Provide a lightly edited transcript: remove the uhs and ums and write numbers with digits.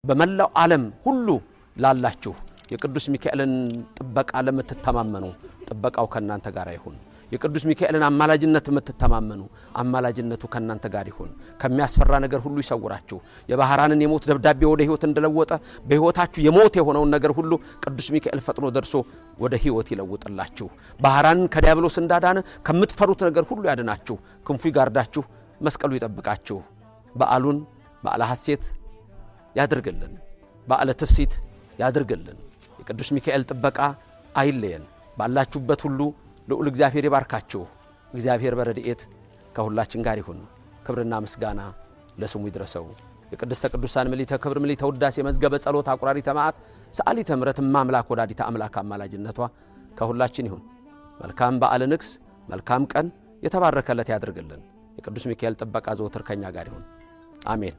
በመላው ዓለም ሁሉ ላላችሁ የቅዱስ ሚካኤልን ጥበቃ ለምትተማመኑ ጥበቃው ከእናንተ ጋር ይሁን። የቅዱስ ሚካኤልን አማላጅነት የምትተማመኑ አማላጅነቱ ከእናንተ ጋር ይሁን። ከሚያስፈራ ነገር ሁሉ ይሰውራችሁ። የባህራንን የሞት ደብዳቤ ወደ ሕይወት እንደለወጠ በሕይወታችሁ የሞት የሆነውን ነገር ሁሉ ቅዱስ ሚካኤል ፈጥኖ ደርሶ ወደ ሕይወት ይለውጥላችሁ። ባህራንን ከዲያብሎስ እንዳዳነ ከምትፈሩት ነገር ሁሉ ያድናችሁ። ክንፉ ይጋርዳችሁ፣ መስቀሉ ይጠብቃችሁ። በዓሉን በዓለ ሐሴት ያድርግልን፣ በዓለ ትፍሲት ያድርግልን። የቅዱስ ሚካኤል ጥበቃ አይለየን። ባላችሁበት ሁሉ ልዑል እግዚአብሔር ይባርካችሁ። እግዚአብሔር በረድኤት ከሁላችን ጋር ይሁን። ክብርና ምስጋና ለስሙ ይድረሰው። የቅድስተ ቅዱሳን ምልዕተ ክብር ምልዕተ ውዳሴ መዝገበ ጸሎት አቁራሪተ መዓት ሰዓሊተ ምሕረት እመ አምላክ ወላዲተ አምላክ አማላጅነቷ ከሁላችን ይሁን። መልካም በዓለ ንግሥ፣ መልካም ቀን የተባረከለት ያድርግልን። የቅዱስ ሚካኤል ጥበቃ ዘወትር ከኛ ጋር ይሁን። አሜን።